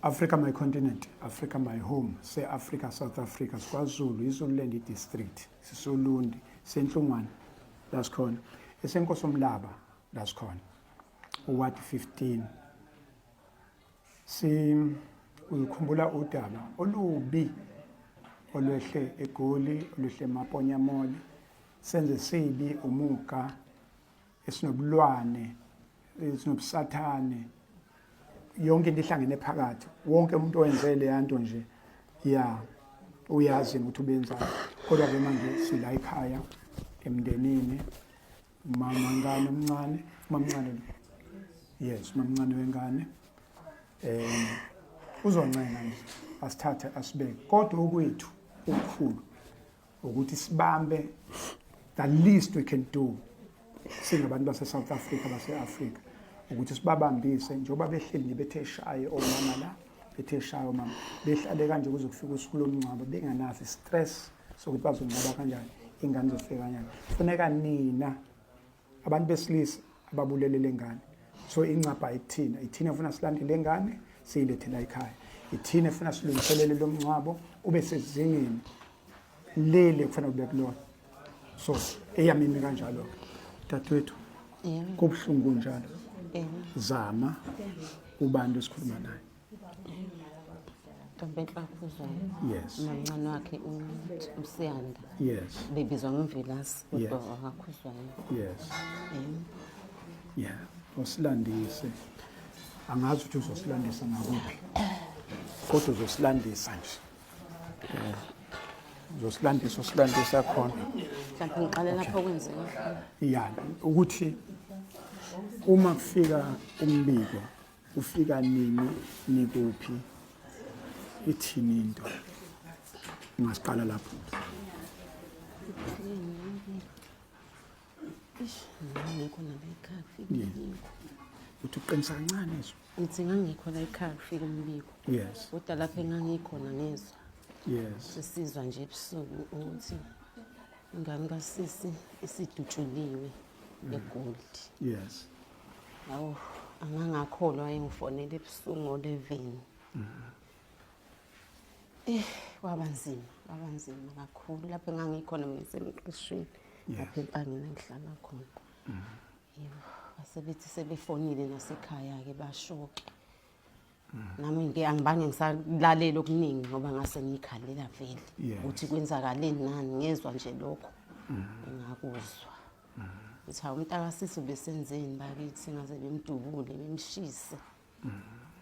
Africa my continent, Africa my home, se-Africa, South Africa, siKwaZulu, iZululand i-district, sisoLundi, senhlungwane la sikhona, eseNkosomlaba la sikhona, uward 15. Si uyikhumbula udaba olubi olwehle eGoli, olwehle eMaponya Mall, senze sibi umuga esinobulwane esinobusathane yonke into ihlangene phakathi wonke umuntu owenze leya nto nje ya uyazi ukuthi ubenzani kodwa ke manje sila ekhaya emndenini umama ngane omncane umamncane yes umamncane wengane um uzoncenga nje asithathe asibeke kodwa okwethu okukhulu ukuthi sibambe the least we can do singabantu base-South Africa base-Afrika ukuthi sibabambise njengoba behleli nje bethe shaye omama la bethe shaye omama behlale kanje kuze kufike usuku lomngcwabo bengenaso i-stress sokuthi bazongcwaba kanjani ingane izofika kanjani funeka nina abantu besilisa ababulele lengane so incapha ithina ithina funa silandele lengane siyilethe la ekhaya ithina funa silungiselele lo mngcwabo ube sezingeni leli kufanele ube kulona so eyami imi kanjalo dadewethu kubuhlungu kunjalo zama ubantu esikhuluma naye Ntombenhle Khuzwayo. Yes. Nomncane wakhe uSiyanda. Yes. Bebizwa ngoMvelasi kodwa Yes. wakaKhuzwayo. Yes. Yeah, usilandise. Angazi ukuthi uzosilandisa ngakuphi. Kodwa uzosilandisa nje. Yeah. Uzosilandisa usilandisa khona. Mhlawumbe ngiqale lapho kwenzeka. Yeah, ukuthi uma kufika umbiko Ufika nini nikuphi ithini into ungasiqala lapho. Ish, ngangekho nala ekhaya kufika umbiko. Uthi uqinisa kancane izwi. Ngithi ngangekho la ekhaya kufika umbiko. Yes. Kodwa lapho engangikhona ngezwa. Yes. Sesizwa nje ebusuku ukuthi ingane kasisi isidutshuliwe eGoli. Yes. Hawu, angangakholwa engifonela ebusuku ngo-11. Eh, kwaba nzima, kwaba nzima kakhulu lapho engangikhona mina semqeshweni lapho empangeni engihlala khona. Yebo, basebethi sebefonile nasekhaya-ke basho-ke. Nami ke angibange ngisalalela okuningi ngoba ngase ngikhalela vele ukuthi kwenzakaleni nani ngezwa nje lokho engakuzwa. Ngithi hawu umntakasisi ubesenzeni bakithi ngaze bemdubule bemshise.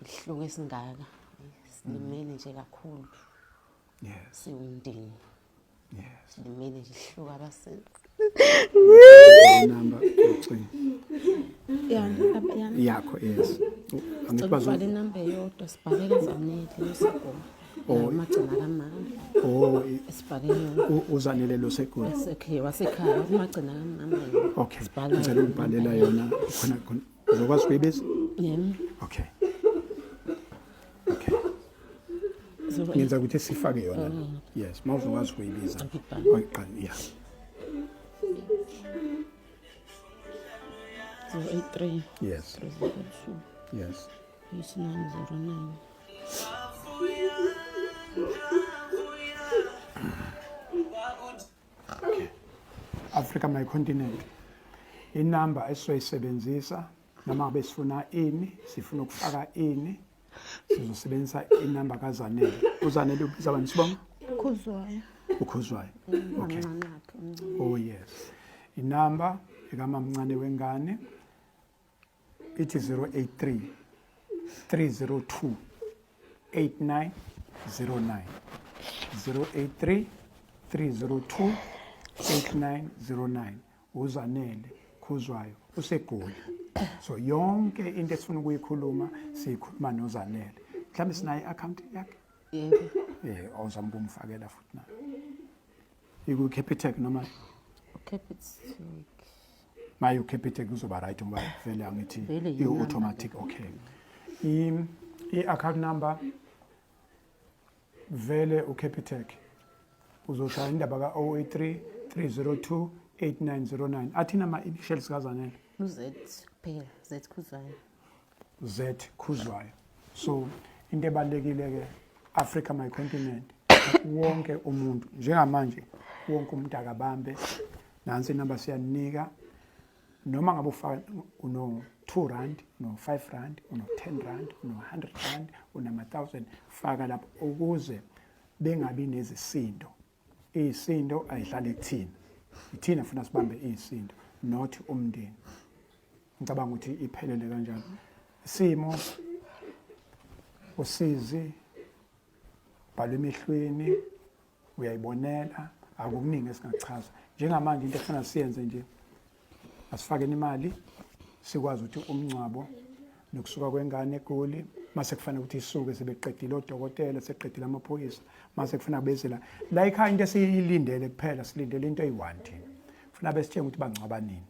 Isihluku esingaka silimele nje kakhulu. Yes. Siwumndeni. Yes. Silimele nje isihluku abasenza. Number ucingo. Ya, Yakho yes. Angithi bazo Sibhale inamba eyodwa sibhale kaZanele losegoma. Oh. Umagcina kamama. Oh, Sibhale yona. uZanele lo segoli. Wasekhaya wasekhaya umagcina kamama yena. Okay. Sibhale Ngicela ungibhalela yona khona khona. Uzokwazi ukuyibiza? Yebo. Okay. Okay. Ngenza ukuthi sifake yona. Yes, mawuzokwazi ukuyibiza. Ngibhale. Oyiqala, yeah. 083 Yes. 302 Yes. 8909. Okay. Africa my continent. Inamba esizoyisebenzisa noma ngabe sifuna ini, sifuna ukufaka ini, sizosebenzisa inamba kaZanele. UZanele ubiza bani sibonga? Khuzwayo. UKhuzwayo. Okay. Oh yes. Inamba ekamamncane wengane ithi 083 302 8909 083 302 8909 uZanele Khuzwayo useGoli so yonke into esifuna ukuyikhuluma siyikhuluma noZanele mhlawumbe sinayo i-account yakhe Yebo. eh awuzama ukumfakela futhi na iku-Capitec noma uCapitec. Maye uCapitec uzoba right ngoba vele angithi Vele yinamba. i-automatic okay. I-account number vele uCapitec uzoshaya indaba ka-083 302 8909 athina ama-initials kaZanele UZ kuphela, Z Khuzwayo. Z Khuzwayo so Into ebalulekile ke Africa my continent wonke umuntu njengamanje wonke umuntu akabambe nansi inamba siyanika noma ngabe ufaka uno 2 rand uno 5 rand uno 10 rand uno 100 rand unama 1000 faka lapho ukuze bengabi nezisindo Iy'sindo ayihlale kuthina. Ithina funa sibambe iy'sindo not umndeni. Ngicabanga ukuthi iphelele kanjalo. Isimo usizi bhalwe emehlweni uyayibonela akukuningi esingakuchaza njengamanje into efuna siyenze nje asifakeni imali sikwazi ukuthi umngcwabo nokusuka kwengane eGoli mase kufanele ukuthi isuke sebeqedile odokotela seqedile amaphoyisa mase kufuna beze la la ekhaya into esiyilindele kuphela silindele into eyi-one thina funa besitshenge ukuthi bangcwaba nini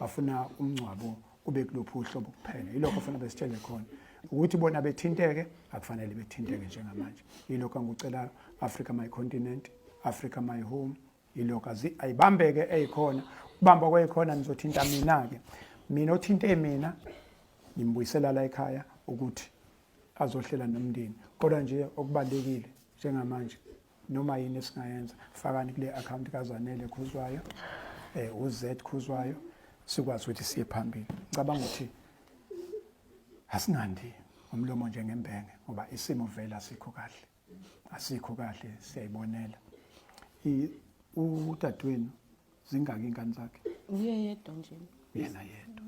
bafuna umngcwabo ube kuluphi uhlobo kuphela yilokho funa besitshele khona ukuthi bona bethinteke akufanele bethinteke njengamanje yilokho angikucelayo Africa my continent Africa my home Yilokho ayibambeke eyikhona. Ukubamba kweyikhona nizothinta mina-ke. Mina othinte mina ngimbuyisela la ekhaya ukuthi azohlela nomndeni. Kodwa nje okubalulekile njengamanje noma yini esingayenza fakani kule account kaZanele Khuzwayo uZ Khuzwayo sikwazi ukuthi siye phambili. Ngicabanga ukuthi asingandi ngomlomo nje ngembenge ngoba isimo vele asikho kahle. Asikho kahle siyayibonela. Udadewenu zingaki ingane zakhe? Uye yedwa nje. Yena yedwa.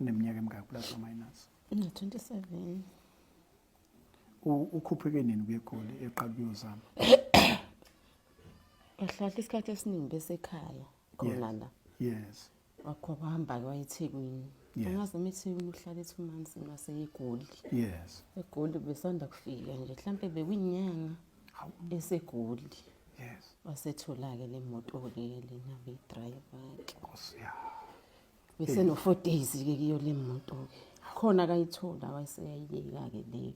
Uneminyaka emingaki plus or minus? Una 27. Ukhuphuke nini kuye eGoli eqala ukuyozama? Kahle isikhathi esiningi besekhaya khona la. Yes. Wakho wahamba-ke waya eThekwini. Yes. Angazi noma eThekwini uhlala 2 months mase eGoli. Yes. EGoli besanda kufika nje mhlampe bekuyinyanga Hawu. eseGoli. Yes. Wasethola-ke le moto-ke lena beyidrayiva-ke. Nkosi yami. Bese no 4 days-ke kuyo le moto-ke. Khona akayithola wayeseyayiyeka-ke leyo.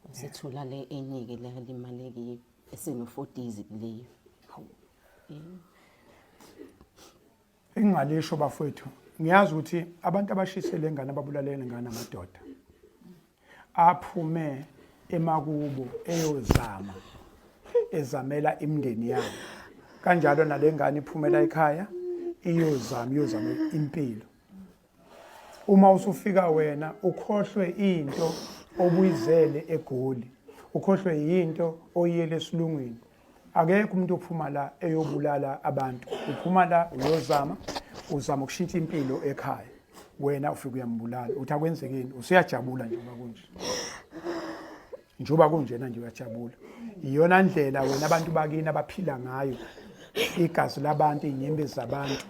Wasethola le enye-ke le alimale kuyo eseno 4 days kuleyo. Hawu. Yeah. Engingalisho bafowethu, ngiyazi ukuthi abantu abashise le ngane ababulale le ngane amadoda aphume emakubo eyozama ezamela imindeni yabo. Kanjalo nale ngane iphumela ekhaya iyozama iyozama impilo. Uma usufika wena ukhohlwe into obuyizele eGoli, ukhohlwe yinto oyiyele esilungwini. Akekho umuntu ophuma la eyobulala abantu. Uphuma la uyozama, uzama ukushintsha impilo ekhaya. Wena ufike uyambulala, uthi akwenzekeni, usuyajabula nje uma kunje. Njengoba kunjena nje uyajabula. Iyona ndlela wena abantu bakini abaphila ngayo. Igazi labantu, izinyembezi zabantu.